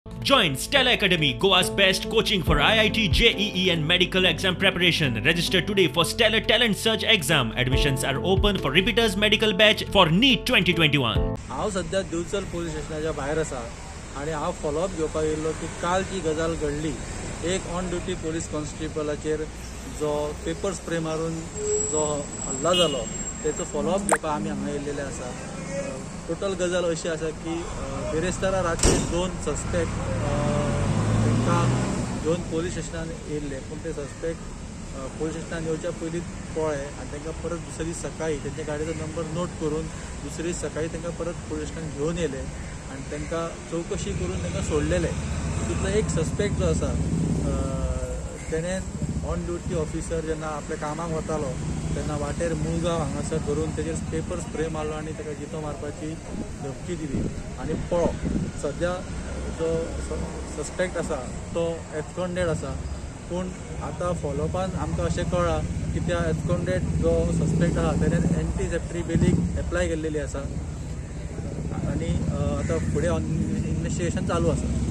Join Stella Academy, Goa's best coaching for IIT, JEE and medical exam preparation. Register today for Stellar Talent Search exam. Admissions are open for repeaters medical batch for NEET 2021. हांव सध्या Divchal police स्टेशनाच्या भायर आसा आनी हांव follow up घेवपाक येयल्लो की काल जी गजाल घडली, एक ऑन ड्युटी पोलीस कॉन्स्टेबलाचेर जो पेपर स्प्रे मारून जो हल्ला जालो तेचो फॉलोअप घेवपाक आमी हांगा येयल्लेले आसा. टोटल गजाल अशी आसा की बिरेस्तारा राती 2 सस्पेक्ट तांकां घेवन पोलीस स्टेशनान येयल्ले, पूण ते सस्पेक्ट पोलीस स्टेशनान येवच्या पयलींच पळ्ळे आनी तांकां परत दुसरे दीस सकाळी तेंच्या गाडयेचो नंबर नोट करून दुसरे दीस सकाळी तांकां परत पोलीस स्टेशनान घेवन येयले आनी तांकां चवकशी करून तांकां सोडलेले. तितूंतलो एक सस्पेक्ट जो आसा तेणें ऑन ड्युटी ऑफिसर जेन्ना आपल्या कामाक वतालो तेन्ना वाटेर मुळगांव हांगासर धरून तेजेर पेपर स्प्रे मारलो आनी ताका जितो मारपाची धमकी दिली आनी पळो. सद्या जो सस्पेक्ट आसा तो एब्सकॉन्डेड आसा, पूण आतां फॉलोअपान आमकां अशें कळ्ळां की त्या एब्सकॉन्डेड जो सस्पेक्ट आसा तेणें एंटी सेप्टरी बेलीक एप्लाय केल्लेली आसा आनी आतां फुडें इन्वेस्टिगेशन चालू आसा.